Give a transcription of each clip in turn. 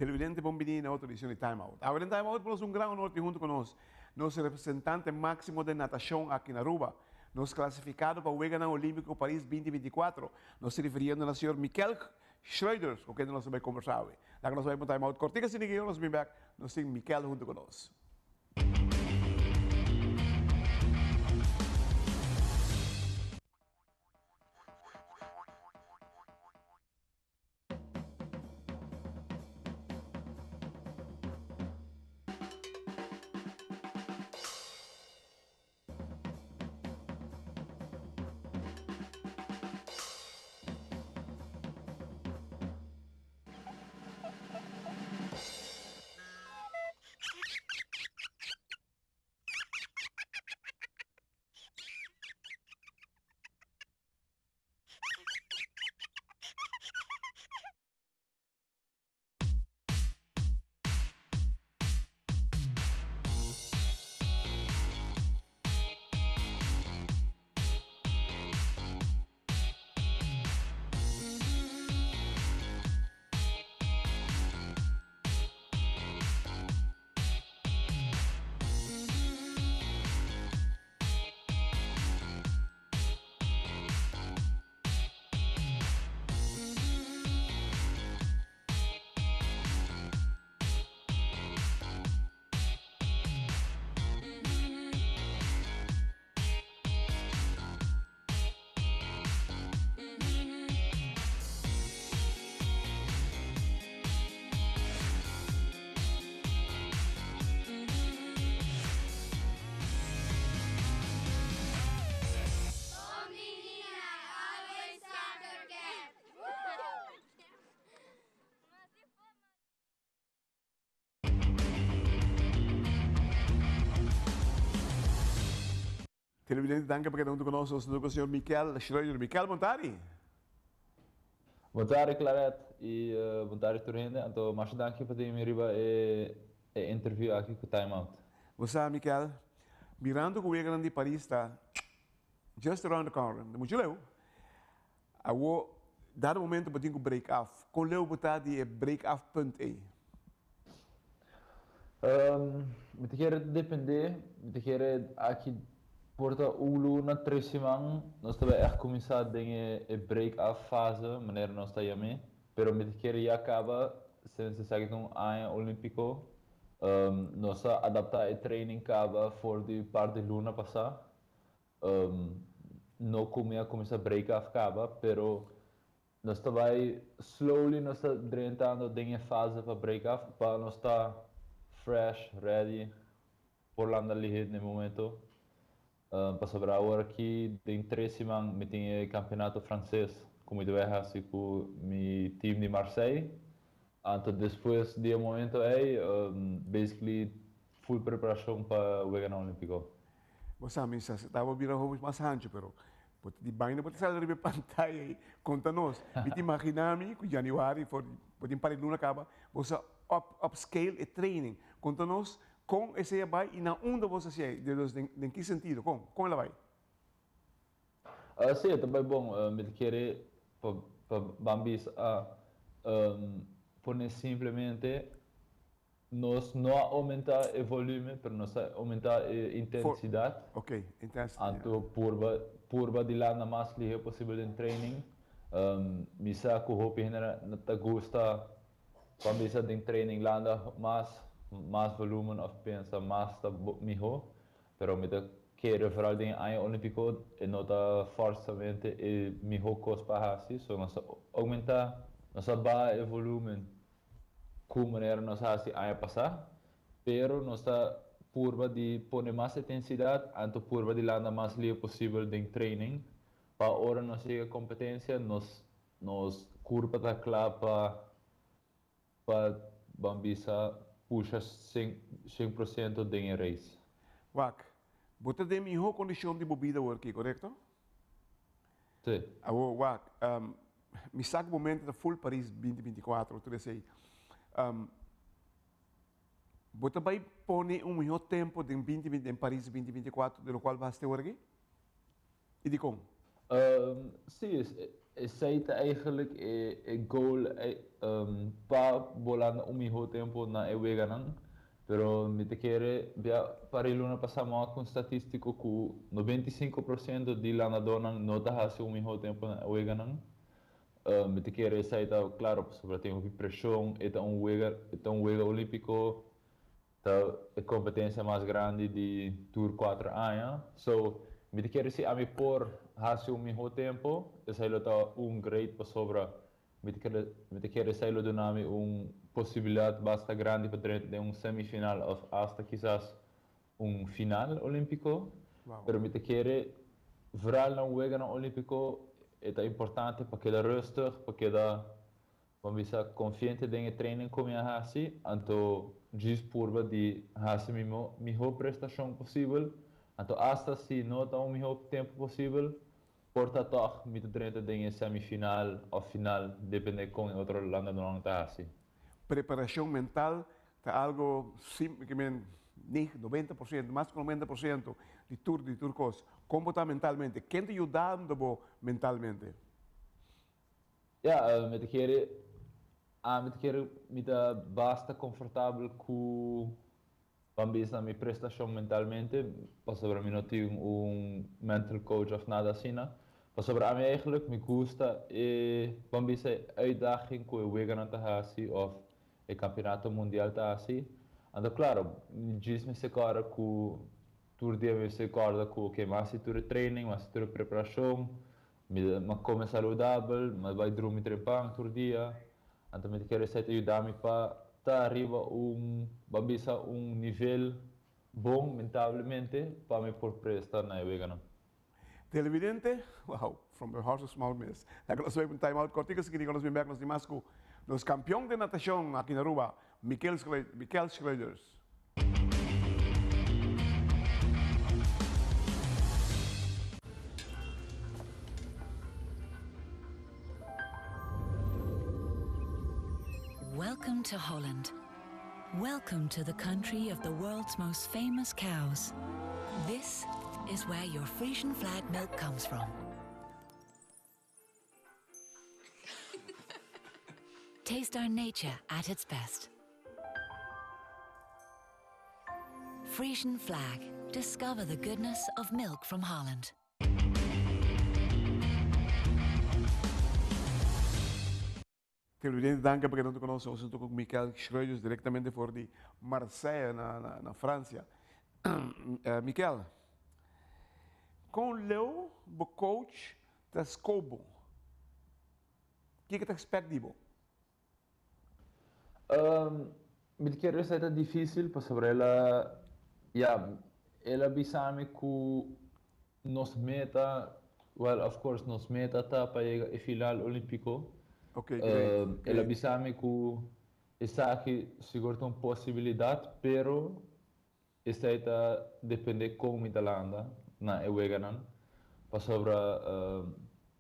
Televidente bon bini na otro edicion di Time Out. Awe den Time Out por nos un gran honor tin hunto cu nos, nos representante maximo den natacion aki na Aruba, nos clasificado pa Weganan Olimpico Paris 2024. Nos ta refiriendo na señor Mikel Schreuders cu kende nos ta bay conversa awe. Laga nos bay pa un Time Out cortico asina ki nos bin bek, nos tin Mikel hunto cu nos. Televidente danki pa keda huntu ku nos. Nos ta ku señor Mikel Schreuder. Mikel, bon tardi. Bon tardi Claret y bon tardi tur hende. Anto masha danki pa tene mi riba e interview aki ku Time Out. Bo sa Mikel, mirando ku weganan di Paris ta just around the corner, no muchu leu. Awo, dado momento bo tin ku break af. Kon leu bo ta di e break af punt ei? Mi ta kere depende, mi ta kere aki por ta un luna, tres siman, nos ta bai ègt kuminsá den e break af fase, manera nos ta yam'é. Pero mi ta kere ya kaba, since esaki ta un aña olímpiko, nos a adaptá e training kaba for di par di luna pasá. No ku mi a kuminsá break af kaba, pero nos ta bai slowly nos ta drentando den e fase pa break af pa nos ta fresh, ready por landa lihé den e momento. Pasobra awor aki den tres siman mi tin e campeonato frances ku mi ta bai hasi ku mi team di Marseille. Anto despues di e momento ei basically full preparashon pa Weganan Olimpico. Bo sa mi sa tabata bira hopi mas hancho pero bo ta di baina bo ta sali riba e pantaya ei konta nos. Mi ta imagina mi ku januari for bo tin par di luna kaba bo sa up up scale e training. Konta nos kon esei a bai i na unda bo sa hasié den ki sentido kon kon el a bai? Si e ta bai bon. Mi ta kere pa pa ban bisa a pone simplemente Nos no a aumenta e volume, pero nos a aumenta e intensidad. Ok, intensity, ya. Anto purba, purba di landa mas lihe posibel den training. Mi sa cu hopi hende na ta gusta pa bisa den training landa mas, mas volumen of pensa mas ta miho, pero mi ta kere vooral den e aña olimpico e no ta forzamente e miho cos pa haci, so nos a aumenta, nos a baha e volumen ku manera nos a hasi aña pasá, pero nos ta purba di pone mas intensidat anto purba di landa mas lihe posibel den training pa ora nos yega kompetensia nos nos kurpa ta kla pa pa ban bisa pusha 100% den e race. Wak, bo ta den mihó kondishon di bo bida awor aki, korekto? Sí. Awor, wak, Mi sa ku bo mente ta full Paris 2024 tur esei. Bo ta bai pone un mihó tempo den binti binti den Paris 2024 de lokual bo hasi te ora aki? I dikon? Si, esey ta eigenlijk e goal pa bo landa un miho tempo na e weganan. Pero mi ta kere bia par e luna pasa mi a wak un statistico cu 95% di landadornan no ta haci un miho tempo na e weganan. Mi ta kere esey ta claro pasobra tin hopi presion, e ta un wega, e ta un wega olimpico, ta e competencia mas grandi di tur 4 aña. So mi ta kere si ami por haci un miho tempo, esey lo ta un great pasobra mi ta kere esey lo duna mi un posibilidad basta grandi pa drenta den un semifinal of hasta kisas un final olimpico. Pero mi ta kere vooral na un weganan olimpico e ta importante pa keda rustig, pa keda, ban bisa, confiante den e training cu mi a haci, anto djis purba di haci mi miho prestacion posibel, anto hasta si no ta un miho tempo posibel, por ta toch mi ta drenta den e semifinal of final, depende con e otro landadonan ta haci. Preparacion mental ta algo simpel, kiermen 90%, mas cu 90% di tur cos. Con bo ta mentalmente? Ken ta yudando bo mentalmente? Ja, mi ta kere mi ta basta comfortabel cu, ban bisa, mi prestacion mentalmente, pasobra mi no tin un mental coach of nada asina. Pasobra ami eigenlijk mi gusta e, ban bisa, uitdaging cu e weganan ta haci of e campeonato mundial ta haci. Anto claro, djis mi corda cu tur dia mi ta corda cu ok, m'a haci tur training, m'a haci tur preparacion, mi come saludabel, m'a bay drumi trempan tur dia. Anto mi kier esey yuda mi pa ta ariba un, ban bisa, un nivel bon mentalmente pa mi por presta na e weganan. Televidente, wow, from the heart of small miss. Laga nos un time out cortico, si nos bin back nos di mas cu nos campeon di natacion aki na Aruba, Mikel Schreuders. Welcome to Holland. Welcome to the country of the world's most famous cows. This is where your Frisian Flag milk comes from. Taste our nature at its best. Frisian Flag. Discover the goodness of milk from Holland. Televidente, danki pa keda cu nos. Nos ta cu Mikel Schreuders directamente for di Marseille, na Francia. Mikel, con leu bo coach ta scope bo? Kico ta expect di bo? Mi kier bisa ta dificil pasobra el a, ja, el a bisa mi cu nos meta, well, of course, nos meta ta pa yega e final olimpico. Great. El a bisa mi cu esaki sigur ta un posibilidad, pero esey ta depende con mi ta landa na e weganan. Pasobra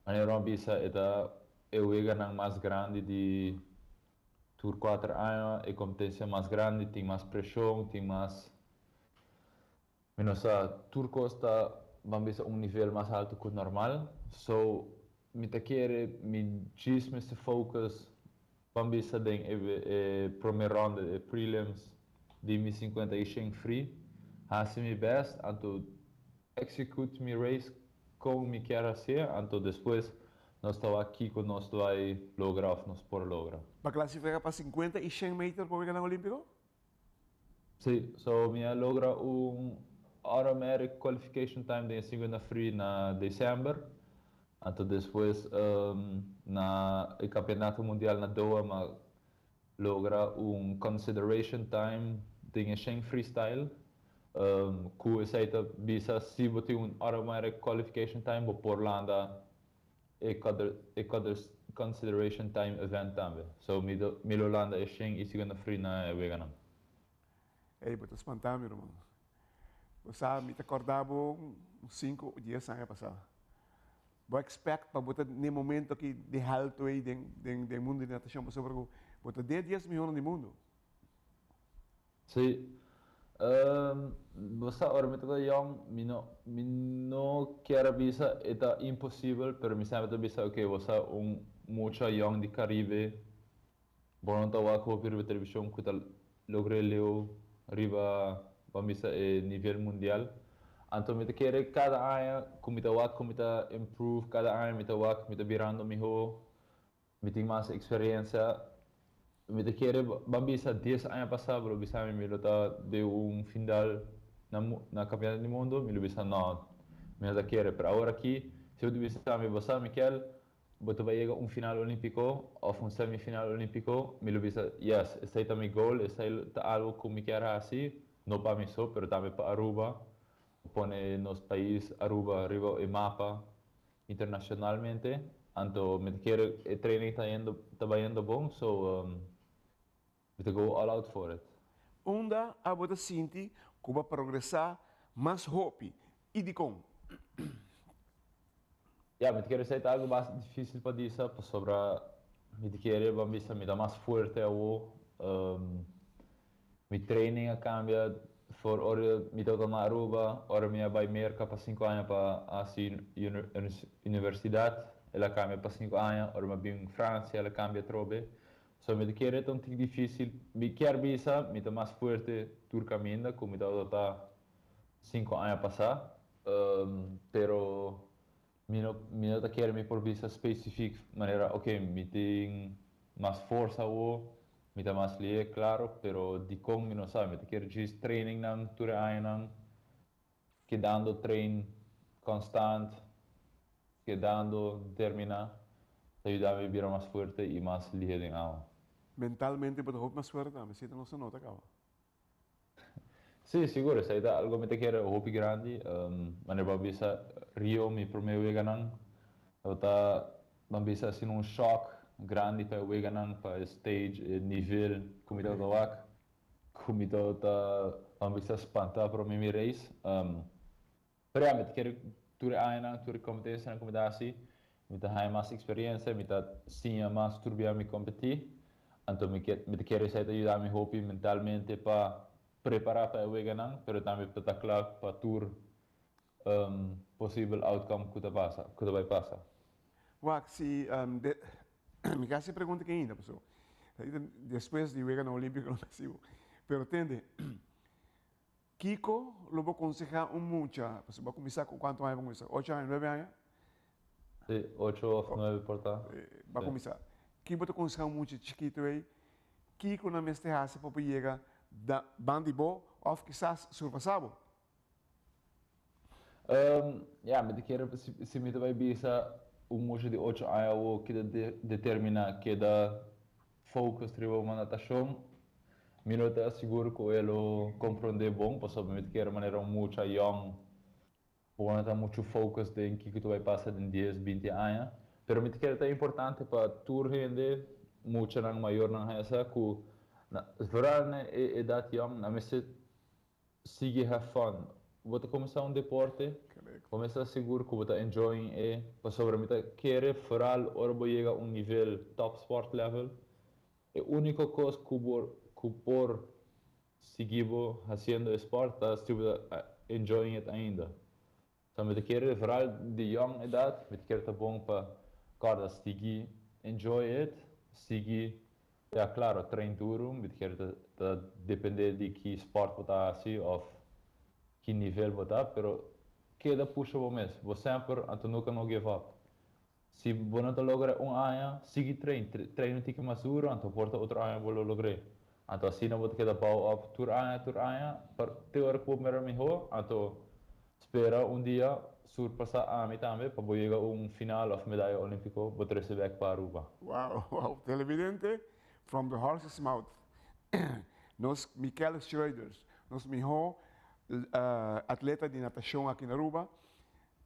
manera mi a bisa, e ta e weganan mas grandi di tur 4 aña, e competencia mas grandi, tin mas presion, tin mas, mi no sa, tur cos ta, ban bisa, un nivel mas halto cu normal. So mi ta kere mi djis mester focus, ban bisa, den e prome ronda, e prelims di mi 50 y 100 free, haci mi best, anto execute mi race con mi kier haci, anto despues nos ta aki cu nos bay logra of nos por logra. Pa clasifica pa 50 y 100 meter pa Weganan Olimpico? Si, so mi a logra un automatic qualification time den 50 free na december. Anto despues na e campeonato mundial na Doha m'a logra un consideration time den 100 freestyle. Cu esey ta bisa si bo tin un automatic qualification time, bo por landa e consideration time event tambe. So mi lo landa e 100 y 50 free na e weganan. Ey, bo ta spanta mi, ruman. Bo sa, mi ta corda bo 5 o 10 aña pasa. Bo expect pa bo ta na momento aki di halto ey den mundo di natacion, pasobra bo ta den 10 miyon di mundo. Si. Bo sa, ora mi tabata yong, mi no kier bisa e ta imposibel, pero mi semper ta bisa, ok, bo sa, un mucha yong di Caribe, bo no ta wak hopi riba television cu ta logra leu riba, ban bisa, e nivel mundial. Anto mi ta kere cada aña cu mi ta wak cu mi ta improve, cada aña mi ta wak mi ta birando miho, mi tin mas experiencia. Mi ta kere, ban bisa, 10 aña pasa, bo bisa mi mi lo ta den un final na campeonato di mundo, mi lo bisa no, mi no ta kere. Pero awor aki, si bo bisa mi, "Bo sa, Mikel, bo ta bay yega un final olimpico of un semifinal olimpico," mi lo bisa, "Yes, esey ta mi goal, esey ta algo cu mi kier haci, no pa mi so, pero tambe pa Aruba, pone nos pais Aruba riba e mapa internacionalmente." Anto mi kier, e training ta bayendo bon, so mi ta go all out for it. Unda abo ta sinti cu bo a progresa mas hopi y dicon? Ja, mi kier esey ta algo mas dificil pa bisa, pasobra mi kier, ban bisa, mi ta mas fuerte awo. Mi training a cambia for ora mi tabata na Aruba, ora mi a bay Merca pa 5 aña pa haci universidad, el a cambia pa 5 aña, ora mi a bin Francia, el a cambia trobe. So mi kier, ta un tiki dificil. Mi kier bisa, mi ta mas fuerte tur caminda cu mi tabata 5 aña pasa. Pero mi no ta kier mi por bisa specific manera, ok, mi tin mas forsa o mi ta mas lihe, claro, pero dicon mi no sa. Mi ta kier just training nan tur aña nan, kedando train constant, kedando determina, ta yuda mi bira mas fuerte y mas lihe den awa. Mentalmente bo ta hopi mas fuerte tambe, esey ta nos nota caba. Si, sigur, esey ta algo mi ta kere hopi grandi. Manera ban bisa, Rio, mi prome weganan, ta, ban bisa, asina un shock grandi pa e weganan, pa e stage, e nivel cu mi tabata wak, cu mi tabata, ban bisa, spanta prome mi race. Pero ja, mi ta kere tur añanan, tur competencianan cu mi ta haci, mi ta haya mas experiencia, mi ta siña mas tur bia mi competi. Anto mi ta kere esey ta yuda mi hopi mentalmente pa prepara pa e weganan, pero tambe pa ta cla pa tur posibel outcome cu ta pasa, cu ta bay pasa. Wak, si mi casi pregunta cu ainda, paso despues di Weganan Olimpico no mesibo. Pero tende, kico lo bo aconseha un mucha, paso bo a cuminsa cu cuanto aña bo a cuminsa? 8 aña, 9 aña? Si, 8 of 9 por ta. Bo a cuminsa. Kico bo ta aconseha un mucha chikito ey? Kico nan mester haci pa por yega da bandi bo of kisas surpasa bo? Ja, mi ta kere, si mi ta bay bisa un mucha di 8 aña o keda determina, keda focus riba un natacion, mi no ta sigur cu e lo comprende bon, pasobra mi ta kere manera un mucha young bo no ta mucho focus den kico ta bay pasa den 10, 20 aña. Pero mi ta kere ta importante pa tur hende, muchanan, mayornan haya cu na, vooral na e edad young, nan mester sigui have fun. Bo ta cuminsa un deporte, cuminsa sigur cu bo ta enjoying e, pasobra mi ta kere, vooral ora bo yega un nivel top sport level, e unico cos cu por sigui bo haciendo e sport ta si bo ta enjoying it ainda. So mi ta kere, vooral di young edad, mi ta kere ta bon pa corda sigui enjoy it, sigui, ja, claro, train duro, mi ta kere ta depende di ki sport bo ta haci of ki nivel bo ta, pero keda pusha bo mes, bo semper, anto nunca no give up. Si bo no ta logra un aña, sigui train, train un tiki mas duro, anto por ta otro aña bo lo logra. Anto asina bo ta keda bouw op tur aña, tur aña, pa te ora cu bo mira miho, anto spera un dia surpasa ami tambe pa bo yega un final of medaya olimpico, bo trece back pa Aruba. Wow. Televidente, from the horse's mouth. Nos Mikel Schreuders, nos miho atleta di natacion aki na Aruba,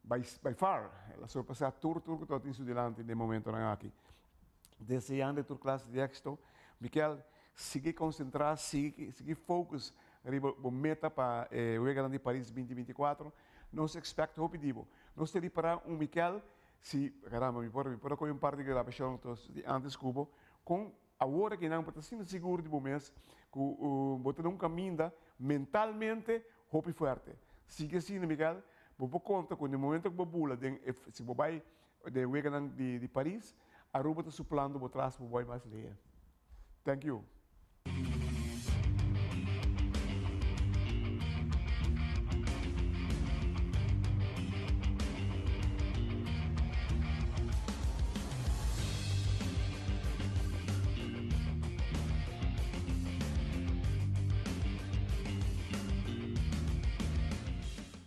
by far, el a surpasa tur cu tin su dilanti den momentonan aki. Deseando tur clase di exito. Mikel, sigui concentra, sigui focus riba bo meta pa Weganan di Paris 2024. Nos expect hopi di bo. Nos ta ripara un Mikel, si, caramba, mi por coge un par di grabacion di antes cu bo, con Awor cu nan ta asina sigur di bo mes cu bo ta un caminda mentalmente hopi fuerte. Sigui asina, Miguel, bo por conta cu na momento cu bo bula, den, si bo bay den Weganan di Paris, Aruba ta suplando bo tras, bo bay mas lihe. Thank you.